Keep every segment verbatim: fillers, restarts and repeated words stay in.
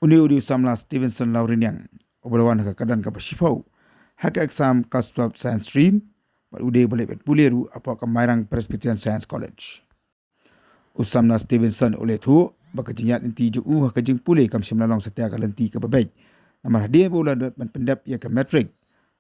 Une u dei u samla Stevenson Lawriniang, uba la wan ha ka kyrdan kaba shiphew ha ka exam Class twelve Science Stream, bad u dei uba leit ban pule ruh hapoh ka Mairang Presbyterian Science College. U samla Stevenson u la ïathuh ba ka jingïaid lynti jong u ha ka jingpule kam shym la long satia ka lynti kaba beit, namar hadien ba u la dep ban pyndep ïa ka matric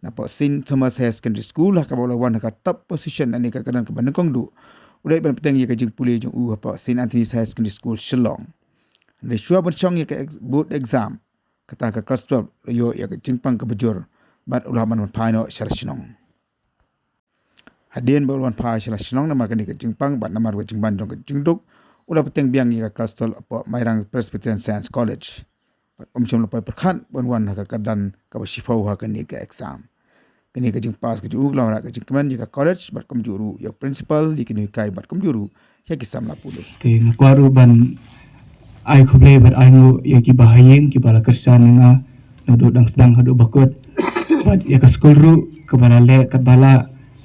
napoh St Thomas Higher Secondary School, ha kaba u la wan ha ka top position na kane ka kyrdan kaba nyngkong duh, u la leit ban bteng ïa ka jingpule jong u hapoh St Anthony's Higher Secondary School, Shillong. Hynrei shuwa ban shong ïa ka ex-, board exam, kata ka Class twelve la ïoh ïa ka jingpang kaba jur, bad u la hap ban wan phai noh sha la shnong. Hadien ba u la wan phai sha la shnong namar kane ka jingpang bad namar ka jingban jong ka jingduk, u la bteng biang ïa ka Class twelve hapoh Mairang Presbyterian Science College. Bad um shym la poi pyrkhat ban wan ha ka kyrdan kaba shiphew ha kane ka exam. Kane ka jingpass ka jong u ka la wanrah ka jingkmen ïa ka college bad kumjuh ruh ïa u principal, ïa ki nonghikai bad kumjuh ruh ïa ki samla pule. Te nga kwah ruh ban ai khublei bad ai nguh ïa ki bahaïing kiba la kyrshan ïa nga naduh dang sdang haduh ba kut. Bad ïa ka skul ruh kaba la leh katba lah.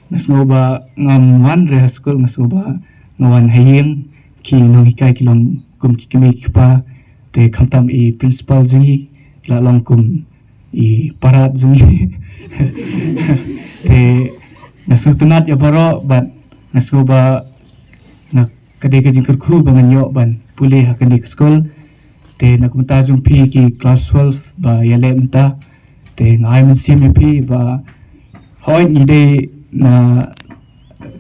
Nga sngew ba ngam wan re ha skul, nga sngew ba nga wan ha ïing, ki nonghikai ki long kum ki kmie ki kpa. Te khamtam i principal jong ngi la long kum i parad jong ngi. Te nga sngewtynnat ïa baroh bad nga sngew ba nga, ka dei ka jingkyrkhu ba ngan ïoh ban pule ha kane ka skul. Te na ka bynta jong phi ki Class twelve ba ïaleh mynta, te nga ai mynsiem ïa phi ba hooid ngi dei na,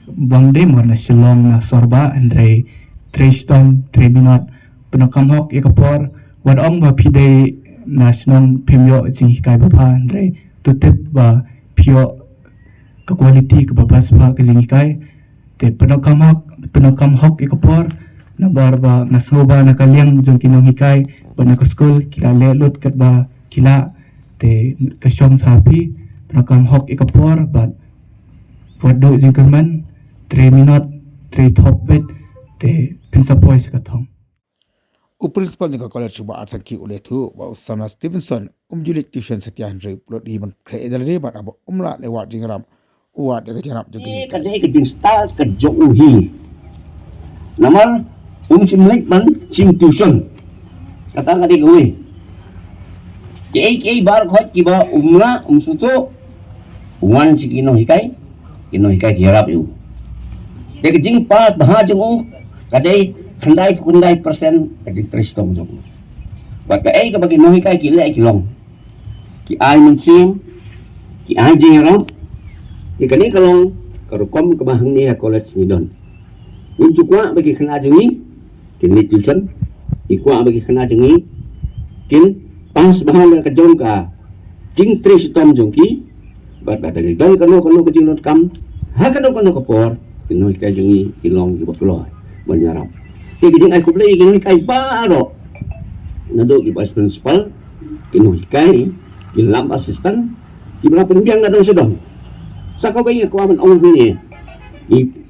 bym dei mo na Shillong na Sorbah, hynrei trei shitom trei minot, pyndonkam hok ïa ka por. Wat ong ba phi dei na shnong phim ïoh jinghikai babha, hynrei to tip ba phi ïoh ka quality kaba bha shuwa ka jinghikai. Te pyndonkam hok, pyndonkam hok ïa ka por. Namar ba nga sngew ba na ka liang jong ki nonghikai bad na ka skul ki la leh lut katba ki lah. Te ka shong sha phi, pyndonkam hok ïa ka por bad wat duh jingkyrmen, trei minot, trei thop beit, te phin sa poi sha ka thong. U principal jong ka college, u Bah Arthur Kyi, u la ïathuh ba u samla Stevenson um ju leit tuition satia, hynrei u pynlut hi ban khreh ïa lade bad haba um lah leh wad jingïarap, u wad ïa ka jingïarap jong ki. Ka dei ka jingstad ka jong u hi. Namar um shym leit ban shim tuition. Kata ka dei kawei. Kiei kiei baroh khoit kiba um lah, um sngewthuh, u wan sha ki nonghikai, ki nonghikai ki ïarap ïa u. Te ka jingpass bha jong u ka dei khyndai phew khyndai percent ka jingtrei shitom jong u. Bad kaei kaba ki nonghikai ki leh ki long, ki ai mynsiem, ki ai jingïarap. Te kane ka long ka rukom kaba hangne ha college ngi don. Ngim ju kwah ba ki khynnah jong ngi kin leit tuition. Ngi kwah ba ki khynnah jong ngi kin pass bha na ka jong ka jingtrei shitom jong ki. Bad lada don kano kano ka jingdonkam ha kano kano ka por, ki nonghikai jong ngi ki long kiba kloi ban ïarap. Te ka jingai khublei ïa ki nonghikai baroh, naduh ki vice principal, ki nonghikai, ki lab assistant, kiba la pynbiang na dong sha dong. Sa kawei nga kwah ban ong hangne,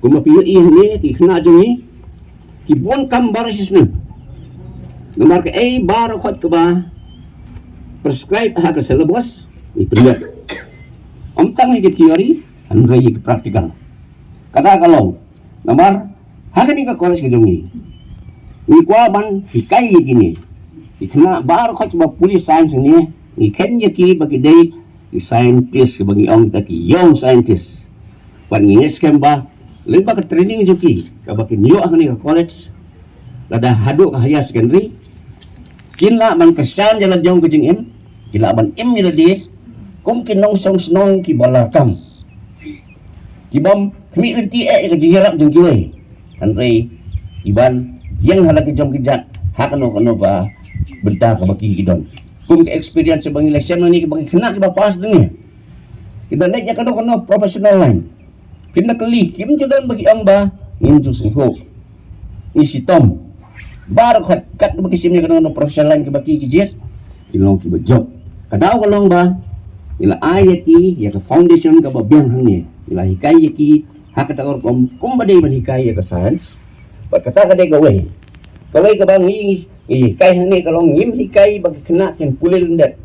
kumba phi ïohi hangne, ki khynnah jong ngi ki bun kam baroh shisnem. Namar kaei baroh khoit kaba prescribe ha ka syllabus ngi pynïoh. Ym tang ïa ki theory, hynrei ïa ki practical. Kata ka long namar ha kane ka college ka jong ngi, ngi kwah ban hikai ïa kine ki khynnah baroh khoit kiba pule science hangne, ngi khein ïa ki ba ki dei ki scientist, kiba ngi ong kita ki young scientist. Bad ngi ngeit skhem ba lyngba ka training jong ki kaba kin ïoh ha kane ka college, lada haduh ka higher secondary, kin lah ban kyrshan ïa la jong ka jingim, kin lah ban im ïa lade kum ki nongshong shnong kiba la kam, ki bym khmih lynti eh ïa ka jingïarap jong kiwei, hynrei ki ban ïeng ha la ki jong ki jait ha kano kano ka bynta kaba ki ki don. Kum ka experience ba ngi la shem nangne, kiba ki khynnah kiba pass nangne, ki da leit ïa kano kano professional line. Kin da kylli, kim ju don ba ki ong ba ngim ju sngewthuh, ngi shitom. Baroh khoit katba ki shim ïa kano kano professional line kaba ki ki jied, ki long kiba jop. Ka daw ka long ba ngi la ai ïa ki ïa ka foundation kaba biang hangne, ngi la hikai ïa ki ha kata ka rukom kumba dei ban hikai ïa ka science. Bad kata ka dei kawei. Kawei kaba ngi, ngi hikai hangne ka long, ngim hikai ba ki khynnah kin pule lyndet.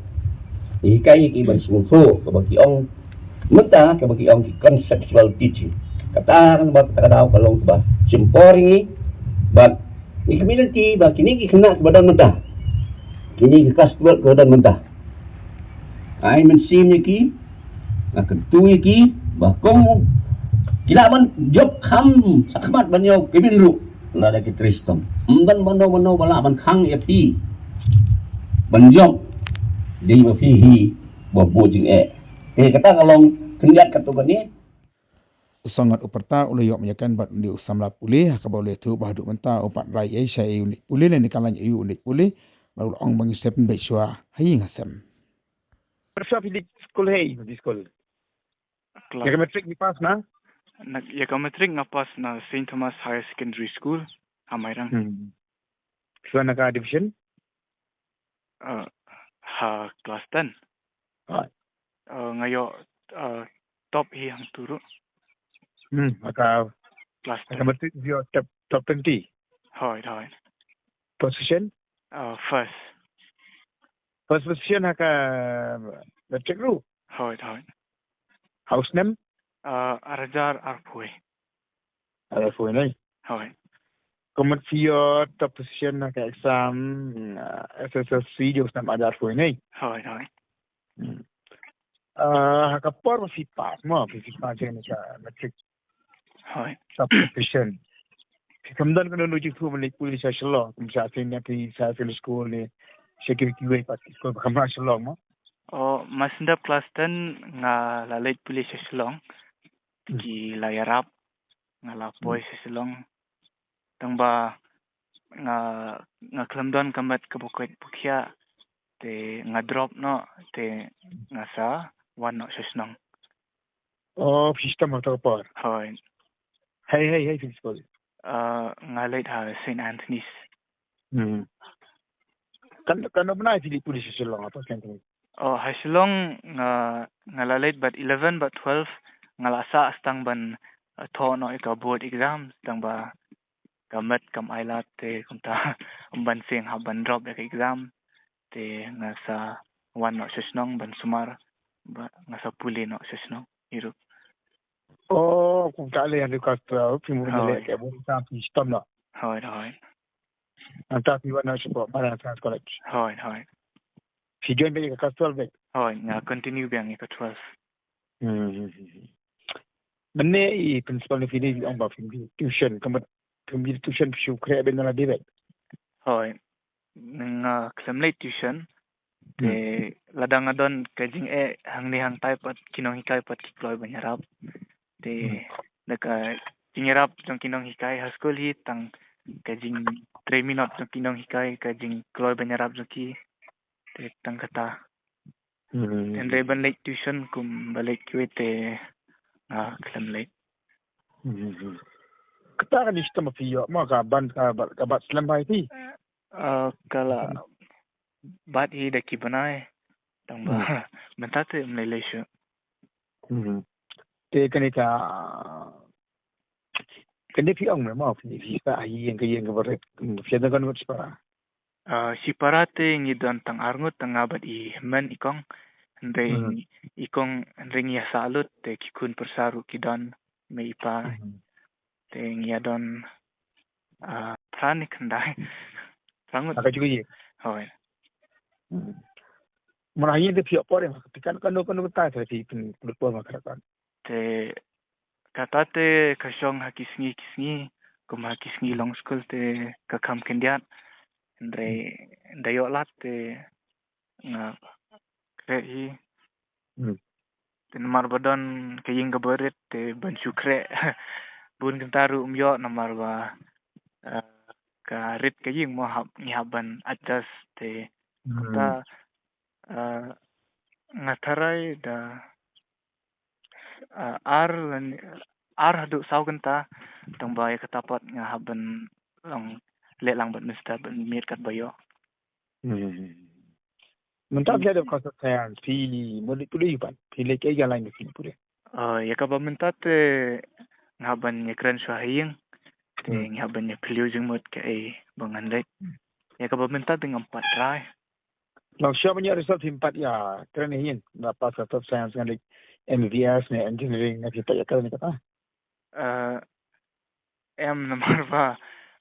Ngi hikai ïa ki ban sngewthuh, kaba ki ong mynta, kaba ki ong ki conceptual teaching. Kata kan ba kata ka daw ka long kaba shim por ïa ngi. Bad ngi khmih lynti ba kine ki khynnah kiba don mynta, Kine ki klas twelve ka don mynta. Ai mynsiem ïa ki, nga kyntu ïa ki ba kum ki lah ban jop kham shakhmat ban ïoh cabin ruh, lada ki trei shitom. Ym don mano mano ba lah ban khang ïa phi ban jop, dei ba phi hi ba bud jingeh. Te kata ka long khyndiat katto katne. U Sangot u pyrta u la ïoh mynta kan bad u dei u samla pule, ha kaba u la ïathuh ba haduh mynta u pat rai ei sha ei u leit pule, lane ka lain ei u leit pule, bad u la ong ba ngin sa pynbeit shuwa ha ïing ha sem. Pyrsa phi dei skul hei, phi dei skul. Klas. Ïa ka matric phi pass na? Na, ïa ka matric nga pass na Saint Thomas Higher Secondary School, ha Mairang. Hmm. Shuwa na ka division? Uh, ha class ten. Right. Uh, nga ïoh, uh, top hi hangtu ruh. Hmm, ha ka class ten. Matric ïoh top, top twenty. Hoi, hoi. Position? Uh, first. First position ha ka matric ruh? Hoi, hoi. Ha u snem? Uh, ar hajar arphew. Arphew ne? Hoi. Kumno phi ïoh top position ha ka exam, uh, S S L C jong u snem ar hajar arphew ne? Hoi, hoi. Hmm. Uh, ha ka por ba phi pass mo, phi, phi pass ïa ka matric. Hoi. Top position. Phi khlem don kano kano jingthmu ban leit pule sha Shillong, kum sha senior phi sha secondary school ne, sha kiwei kiwei pat ki skul ba kham ha Shillong mo? Oh, mar shen dep class ten nga la leit pule sha Shillong. Hmm. Ki la ïarap, nga la poi sha Shillong. Tang ba nga, nga khlem don ka met kaba koit ba khiah, te nga drop noh, te nga sa wan noh sha shnong. Oh, phi shitom ha kato ka por? Hoi. Hei, hei, hei, phi skul? Uh, nga leit ha Saint Anthony's. Hmm. Kan, kan bnai phi leit pule sha Shillong, hapoh Saint Anthony's? Oh, ha Shillong nga, nga la leit bad eleven bad twelve, nga la sah tang ban, uh, thoh noh ïa ka board exam, tang ba ka met kam ailad te kumta ym ban seng hap ban drop ïa ka exam, te nga sa wan noh sha shnong ban sumar, ba nga sa pule noh sha shnong hi ruh. Oh, kumta lei, hynrei class twelve phi mut leh ka bun sa phi shitom noh. Hoi, hoi. Nangta phi wan noh shapoh Mairang Science College. Hoi, hoi. Phi join biang ïa ka class twelve biang? Hoi, nga continue biang ïa ka twelve. Hmm. Mynne i principal ne phi ne ong ba phi tuition, ka mut phi tuition phi shu khreh biang na la dei biang? Hoi. Nga khlem leit tuition. Te lada nga don ka jingeh hangne hangtai pat ki nonghikai pat ki kloi ban ïarap. Te da ka jingïarap jong ki nonghikai ha skul hi tang ka jingtrei minot jong ki nonghikai, ka jingkloi ban ïarap jong ki. Te tang kata. Hmm. Hynrei ban leit tuition kum ba leit kiwei te nga khlem leit. Hmm. Kata ka ni shitom phi ïoh mo ka ban ka bat, ka bat slem bha ïa phi? Ah, ka la bat hi da ki bnai. Tang ba mynta te ym lei lei shuh. Hmm. Te kane ka, kane phi ong me mo phi, phi sah ha ïing ka ïing kaba rit, phi don kano kano shipara? Ah, shipara te ngi don tang arngut, tang nga bad i hynmen i kong. Hynrei i kong, hynrei ngi ïa sah lut te ki khun pyrsa ruh ki don, mei i pa. Te ngi ïa don, ah, phra ne khyndai. Phra ngut. Ha ka jong ka ïing? Hoi. Hmm. Mynta ha ïing te phi ïoh por em, phi kan kano kano kata te phi pynlut por ma ka. Te kata te ka shong ha ki sngi ki sngi, kum ha ki sngi long skul te ka kham khyndiat. Hynrei da ïoh lad te nga khreh hi. Hmm. Te namar ba don ka ïing kaba rit te ban shu khreh bun kynta ruh ym ïoh namar ba, eh, ka rit ka ïing mo hap, ngi hap ban adjust te kata, eh, nga tharai da ah, ar, ar haduh saw kynta, tang ba ïa kata pat nga hap ban long leh lang bad mynstep ban miet katba ïoh. Hmm. Mynta phi la dep Course of Science, phi mut leit pule pat, phi leit ïa ka line ba phi pule? Ah, ïa kaba mynta te nga hap ban ïakren shuwa ha ïing, te nga hap ban ïaphylliew jingmut kaei ba ngan leit. Ïa kaba mynta te ngam pat try. Long shuwa ban ïoh result phim pat ïakren ha ïing, nga pass ka Course of Science ngan leit M B B S ne engineering, nga phim pat ïakren ïa kata? Eh, em, namar ba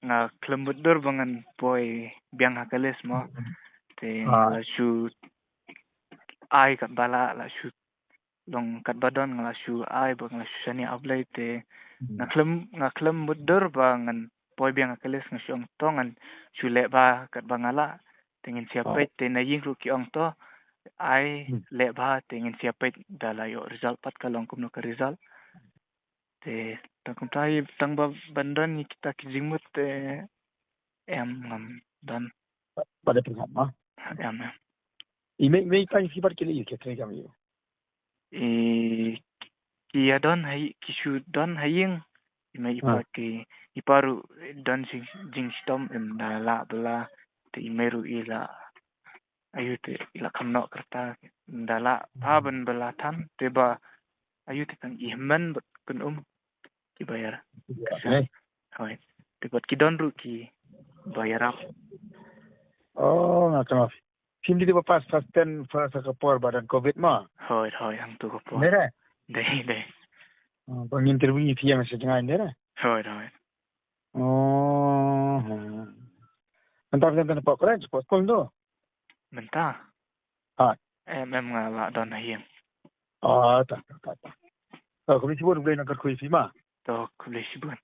nga khlem mutdur ba ngan poi biang ha ka list mo. Te nga la shu ai katba lah, la shu long katba don nga la shu ai bad nga la shu shaniah ha U Blei te nga khlem, nga khlem mutdur ba ngan poi biang ha college, nga shu ong to ngan shu leh bha katba nga lah. Te ngin sa ïa peit, te na ïing ruh ki ong to ai leh bha, te ngin sa ïa peit da la ïoh result pat ka long kumno ka result. Te tang kumta hi tang ba ban don ïa kita ki jingmut te em, ngam don. Ba da pynhap ma. Em, em. I mei, i mei i pa, i phi pat ki leh ïa ki trei kam ïa. I ki ïa don ha ïing, ki shu don ha ïing. I mei i pa ki, i pa ruh don jing, jingshitom, em, da lah ba la, te i mei ruh i la, aïu te i la kham noh ka rta, da lah bha ban ba la than, te ba aïu te tang i hynmen bad kynum kiba ïarap. Hooid. Te bad ki don ruh kiba ïarap. Oh, nga tang. Phim dei ba pass class ten, pass ka por ba don covid ma? Hooid, hooid, hangto ka por. Dei re? Dei, dei. Oh, ba ngin interview ïa phi ïa nga sha jngai, dei re? Hooid, hooid. Oh, hmm. Mynta phi don hapoh college, hapoh skul to? Mynta? Hooid. Em, em, nga la don ha ïing. Oh, ta, ta, ta, ta. Oh, khublei shibun, U Blei un nang kyrkhu ïa phi ma. To, khublei shibun.